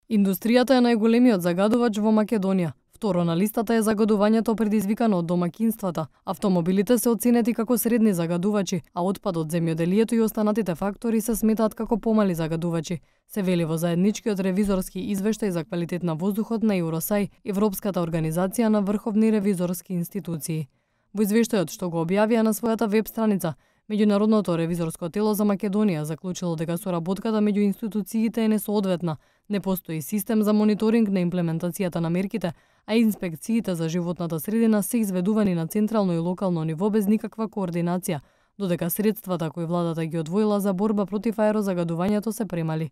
Индустријата е најголемиот загадувач во Македонија. Второ на листата е загадувањето предизвикано од домаќинствата. Автомобилите се оценети како средни загадувачи, а отпадот, земјоделието и останатите фактори се сметаат како помали загадувачи, се вели во заедничкиот ревизорски извештај за квалитет на воздухот на Евросај, Европската организација на врховни ревизорски институции. Во извештајот што го објавија на својата веб страница, Меѓународното ревизорско тело за Македонија заклучило дека соработката меѓу институциите е несоодветна, не постои систем за мониторинг на имплементацијата на мерките, а инспекциите за животната средина се изведувани на централно и локално ниво без никаква координација, додека средствата кои владата ги одвоила за борба против аерозагадувањето се премали.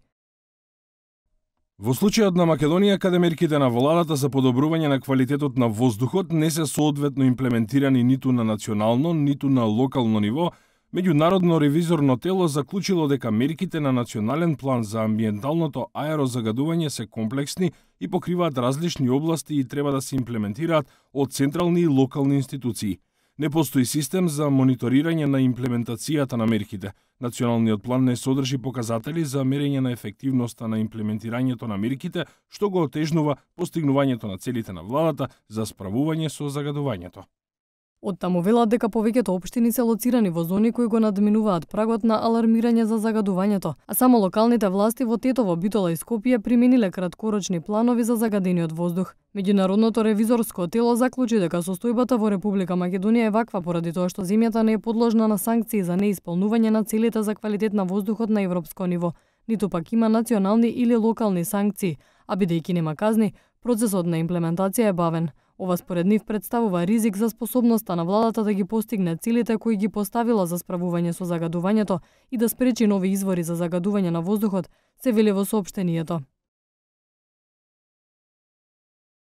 Во случајот на Македонија, каде мерките на владата за подобрување на квалитетот на воздухот не се соодветно имплементирани ниту на национално, ниту на локално ниво, Меѓународно ревизорно тело заклучило дека мерките на национален план за амбиенталното аерозагадување се комплексни и покриваат различни области и треба да се имплементираат од централни и локални институции. Не постои систем за мониторирање на имплементацијата на мерките. Националниот план не содржи показатели за мерење на ефективноста на имплементирањето на мерките, што го отежнува постигнувањето на целите на владата за справување со загадувањето. Оттаму велат дека повеќето општини се лоцирани во зони кои го надминуваат прагот на алармирање за загадувањето, а само локалните власти во Тетово, Битола и Скопје примениле краткорочни планови за загадениот воздух. Меѓународното ревизорско тело заклучи дека состојбата во Република Македонија е ваква поради тоа што земјата не е подложна на санкции за неисполнување на целите за квалитет на воздухот на европско ниво, ниту пак има национални или локални санкции, а бидејќи нема казни, процесот на имплементација е бавен. Ова според нив представува ризик за способноста на владата да ги постигне целите кои ги поставила за справување со загадувањето и да спречи нови извори за загадување на воздухот, се вели во соопштението.